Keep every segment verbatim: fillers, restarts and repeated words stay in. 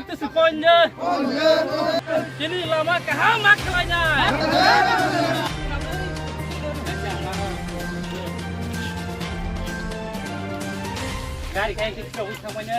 Tisi konje. Chini lama kaham ma khlainai. Gari khai kis ka wis thangmane.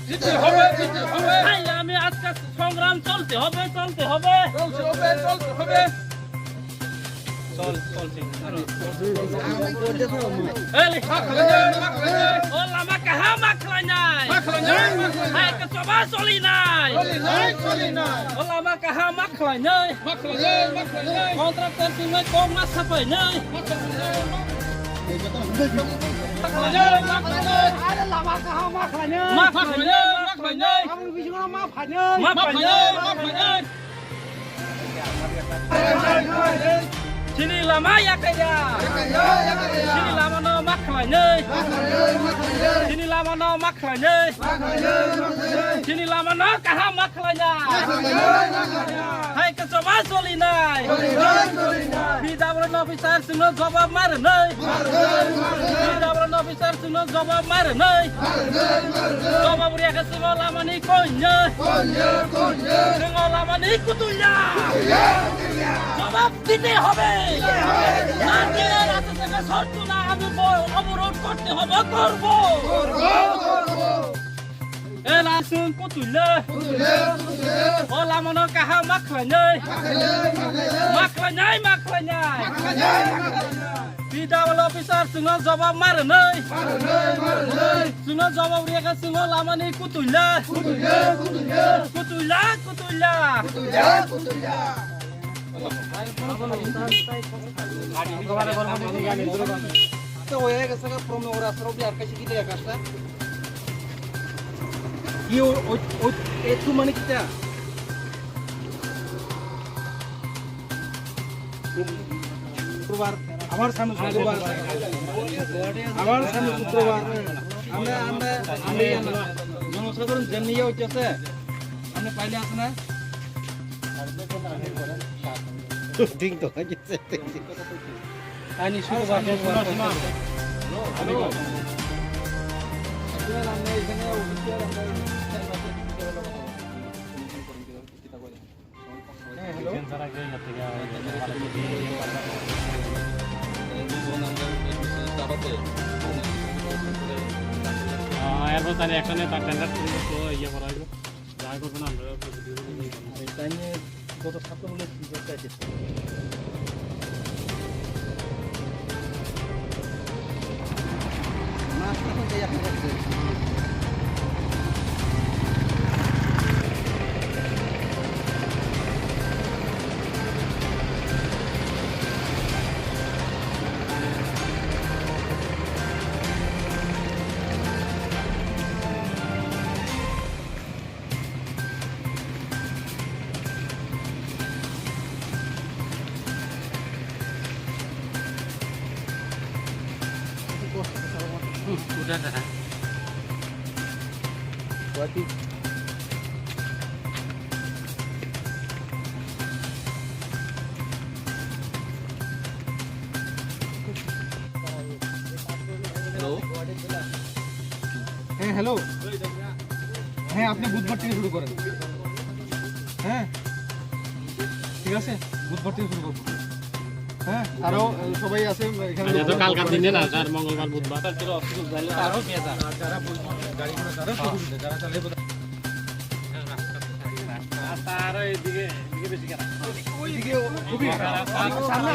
জিততে হবে, জিততে হবে। ভাই, আমি আজকে সংগ্রাম চলতে হবে, চলতে হবে। চলতে হবে, চলতে হবে। চল, চল, চল। এই, মা খাইলে, মা খাইলে। ও লামা কাহা মা খাইলে নাই? মা খাইলে, মা খাইলে। হ্যাঁ, কে সবা চলি নাই। চলি নাই, চলি নাই। ও লামা কাহা মা খাইলে নাই? Contractor swngnai kok ma sapainai. Are lama kaham ma khlainai. Ma khlainai, ma khlainai. Aboni bisingo ma phainai. Ma phainai, ma phainai. Chini lama yakaiya. Chini lama no ma khlainai. Chini lama no ma khlainai. Chini lama no kaham ma khlainai. Hai khe choba solinai. P W D officer chwngno jobab ma rwnai. P W D officer chwngno jobab ma rwnai. Jobab riya khe chwngo lama ni koinai. Chwngo lama ni kutuya. Jobab দিতে হবে। না দিলে রাস্তা থেকে সরতো না, আমি ব-, অবরোধ করতে হবে, করব। এ রাসুন কুতুলে। O lamano kaham ma khlainai. Ma khlainai, ma khlainai. P W D officer chwngno jobab ma rwnai. Chwngno jobab riya khe chwngo lamani kutuila. Kutuila, kutuila. Kutuila, kutuila. To, oya gasa ka promo ora soro bi arkasi kita ya kasa. Yo, o, o, e tu mani kita. শুক্রবার, আমার সামনে শুক্রবার, আমার সামনে শুক্রবার। আমরা, আমরা, আমরা জনসাধারণ যে নিয়ে হচ্ছে, আপনি পাইলে আসে না? ঠিক তো, ঠিক আছে। আনি শুক্রবার, শুক্রবার। এরপর তাহলে একটা নিয়ে তার টেন্ডার করে তো ইয়ে করা হইলো। যাই করবেন আমরা। তাই নিয়ে গত সপ্তাহ হলে কি করতে আছে? হ্যালো। হ্যাঁ, হ্যালো। হ্যাঁ, আপনি বুধবার থেকে শুরু করেন। হ্যাঁ, ঠিক আছে, বুধবার থেকে শুরু করবো। আরো সবাই আছে এখানে। আচ্ছা, তো কালকার দিনে না, স্যার, মঙ্গলবার, বুধবার। আরো পেঁয়াজ আছে। যারা বই-, গাড়ি ঘোড়া, যারা সুবিধা, যারা চালাইবো, রাস্তা আরো এইদিকে, এদিকে বেশি খারাপ। ওইদিকে খুবই খারাপ। সামনে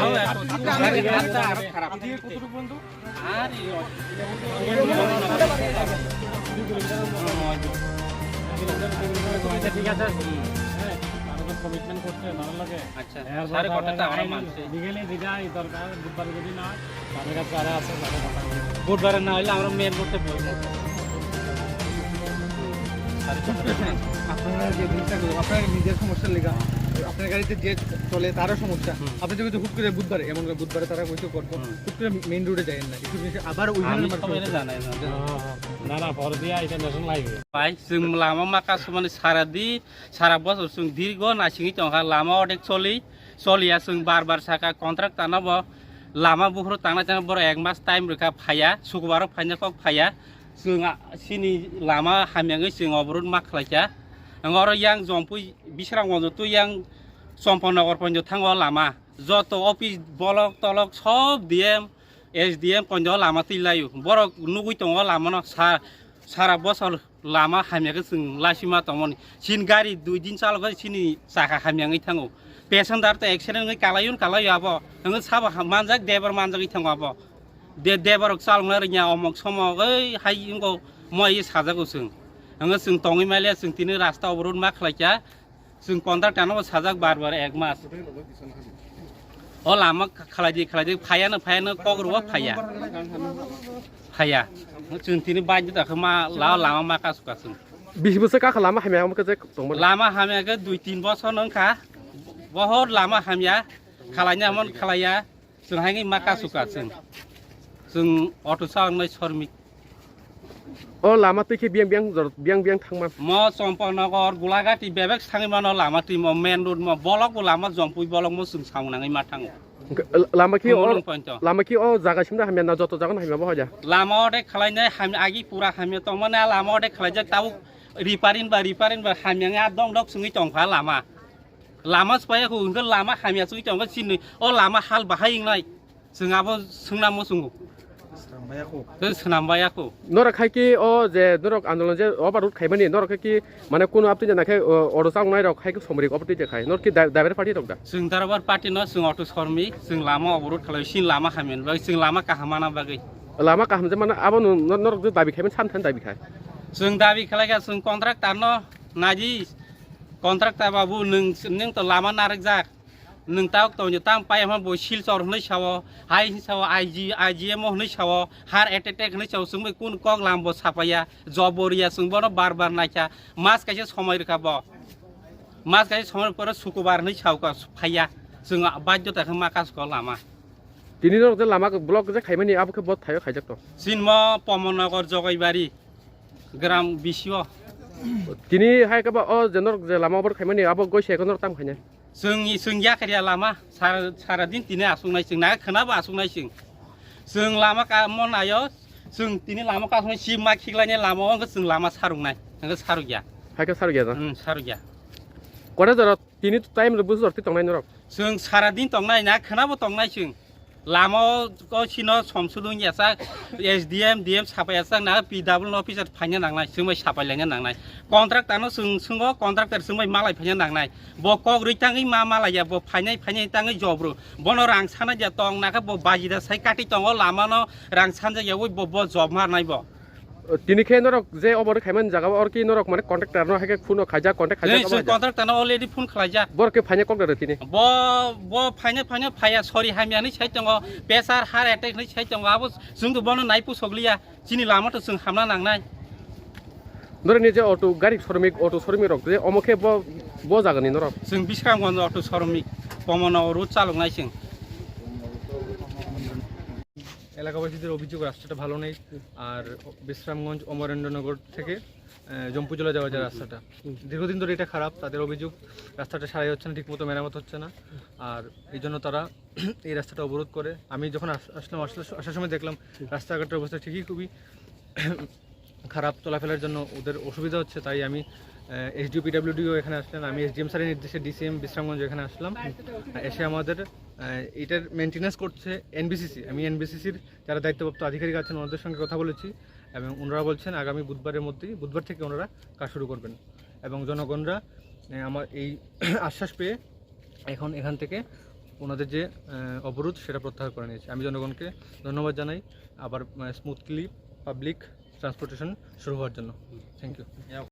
আরো খারাপ। এদিকে কতটুকু পর্যন্ত? আচ্ছা, ঠিক আছে। হ্যাঁ, তারা তো কমিটমেন্ট করছে, ভালো লাগে। আচ্ছা, এর সাড়ে বাদে কটাতে আমরা আইন মানছি। লিগ্যালি যেটা এই দরকার, বুধবারে যদি না হয়, তাদের কাছে আরো আছে, তাদের কথা বলবো। বুধবারে না হইলে আমরা মেন রোডে বসবো। সাড়ে কটাতে মানছি। আপনারা যে জিনিসটা করবেন, আপনার নিজের সমস্যার লেগা, আপনার গাড়িতে যে চলে তারও সমস্যা। হুম। আপনি যদি হুট করে বুধবারে, এমন করে বুধবারে তারা কইতে করবো, হুম। হুট করে মেইন রোডে যাইয়েন না, কিছু জিনিস আবার ওইখানে আমি মারতে তো এটা হবে। জানাই না। হ্যাঁ, হ্যাঁ। না, না, পরে দিয়া এটা national highway. Pai, chwng lama ma kasumani sara di, sara bosor chwng dirgo naisingwi tongkha, lama odek choli, choliya chwng bar bar sakha, contractor no bo lama buphuru tangna tangna borok ek mas time rwkha phaiya, sukubaro phaina kok phaiya, chwng a, chini lama hamyangwi chwng oborot ma khlaikha. Ang oro yang Jompui Bisramganj to yang Chompanagar ponjo thango lama, joto office bolok tolok sob D M, S D M ponjo lama twi laio. Borok nugwi tongo lamano sa-, sara bosor lama hamya khe chwng laisima tongmani. Chini gari dui din chalokhe chini chakha hamya wngwi thango. Passenger to accident wngwi kalaio kalaio abo. Wngwi sabo ha-, manjak, debar manjagwi thango abo. De-, debarok chalokna rwngya omok somok oi hai wngkho moi sajago chwng. Wngwi chwng tongwi maliya chwng tini rasta oborot ma khlaikha. Chwng contractor no sajak bar bar ek mas. O lama khlai di, khlai di, phaiya no, phaiya no, kok rwo phaiya. Phaiya. Chwng tini bike da khe ma la lama ma kasu kasu. Bisi bwswk kakha lama hamya omo khe je tongmani? Lama hamya khe dui tin bosor no wngkha. Bohor lama hamya. Khlaina mon khlaiya. Chwng hai ma kasu ka chwng. Chwng auto sa wngnai Sormik. O lama twi khe biyang biyang jor, biyang biyang thangma. Mo Chompanagar, Gulagati bebek thangwi mano lama twi mo main road mo bolok bo lama Jompui bolok mo chwng samung nangwi ma thango. Hwnkhe, l-, lama khe o, Khumulwng point o. Lama khe o jaga simna hamya na joto jaga no hamya bo hoja? Lama o de khlainai ham-, agi pura hamya tongmani a lama o de khlaijak tabuk repairing ba repairing ba hamya wngya dong dok chwngwi tongkha lama. Lama swpaiya kho hwnkhe lama hamya chwngwi tongkha chini o lama hal bahai wngnai. Chwng abo swngna muchungo. Swnambaya kho. Tei swnambaya kho. Norok hai ki o je norok andolon je oba road khaimani norok hai ki mane kunu aptwi jana khe, o, auto chawngnai rok hai ki somri oba twi je khai. Norok ki da-, driver party rok da? Chwng driver party no chwng auto sormi, chwng lama oborot khalai, chini lama hamya ni bagwi, chwng lama kaham mana bagwi. Lama kaham je mana abo no, no, norok je dabi khaimani sam than dabi khai. Chwng dabi khalai kha chwng contractor no naidi, contractor babu nwng, nwng to lama narwk jak. Nwng tabuk tongjo, tamo pai hwnba bo Silchar hwnwi sao, hai hwnwi sao, I G, I G M O hwnwi sao, heart attack hwnwi sao, chwng bai kunu kok lam bo sapaiya, job bo riya, chwng bono bar bar naikha, mas kaisa somoi rwkha bo, mas kaisa somoi pore sukubar hwnwi sao kha, phaiya, chwng baidhota khe ma kasu kha lama. Tini norok je lama block je khaimani abo khe bo thaio khaijak to. Chini mo Pomornagar Jogaibari, gram bisio. Tini hai khe ba o je norok je lama obor khaimani abo goi se norok tam khainai. Chwng, chwng yakarya lama, sar-, sara din tini aswknai chwng, na khwnabo aswknai chwng. Chwng lama ka mo naio, chwng tini lama kasuknai si ma khiklainai lama o hwnkhe chwng lama saruknai, hwnkhe sarukya. Hai khe sarukya da? Hmm, sarukya. Kore jora tini time rok busu jora twi tongnai norok? Chwng sara din tongnai, na khwnabo tongnai chwng. Lama o, o sino somsudung yachak, S D M, D M sapai yachak, na P W officer phaina nangnai, chwng bai sapai laina nangnai. Contractor no chwng, chwngo contractor chwng bai malai phaina nangnai. Bo kok rwi tangwi ma malaiya, bo phainai, phainai tangwi jobro. Bono rang sana ja tong nakhe bo bajida sai kati tongo lama no rang sanja ya ui bo, bo job mar nai bo. Tini khe norok je obor khaimani jaga o, or ki norok mane contractor no hai khe phuno khaijak, contact khaijak. Ei, chwng obo hai ja. Contractor no already phone khlaijak. Borok khe phaina kok da tini. Bo, bo phaina, phaina phaiya, sorry hamya hinwi sai tongo, pressure, heart attack hinwi sai tongo, abo chwng to bono nai pusok liya, chini lama to chwng hamna nangnai. Norok ni je auto, gari showroom, auto showroom rok je omo khe bo, bo jaga ni norok. Chwng Bisramganj auto showroom, Pomona road chalok nai chwng. এলাকাবাসীদের অভিযোগ রাস্তাটা ভালো নেই। আর বিশ্রামগঞ্জ অমরেন্দ্রনগর থেকে, আহ, জম্পুজলা যাওয়া যে রাস্তাটা, হুম। দীর্ঘদিন ধরে এটা খারাপ, তাদের অভিযোগ রাস্তাটা সারাই হচ্ছে না, ঠিকমতো মেরামত হচ্ছে না। আর এই জন্য তারা এই রাস্তাটা অবরোধ করে। আমি যখন আস-, আসলাম, আসলে আসার সময় দেখলাম হুম। রাস্তাঘাটের অবস্থা ঠিকই খুবই খারাপ চলাফেরার জন্য ওদের অসুবিধা হচ্ছে, তাই আমি এসডিও পিডাব্লিউডিও এখানে আসলেন, আমি এসডিএম স্যারের নির্দেশে ডিসিএম বিশ্রামগঞ্জ এখানে আসলাম। এসে আমাদের আহ, এটার মেনটেন্যান্স করছে এনবিসিসি। আমি এনবিসিসির যারা দায়িত্বপ্রাপ্ত আধিকারিক আছেন, ওনাদের সঙ্গে কথা বলেছি এবং ওনারা বলছেন আগামী বুধবারের মধ্যেই, বুধবার থেকে ওনারা কাজ শুরু করবেন। এবং জনগণরা আহ, আমার এই আশ্বাস পেয়ে এখন এখান থেকে ওনাদের যে আহ, অবরোধ, সেটা প্রত্যাহার করে নিয়েছে। আমি জনগণকে ধন্যবাদ জানাই। আবার স্মুথলি পাবলিক ট্রান্সপোর্টেশন শুরু হওয়ার জন্য। Thank you.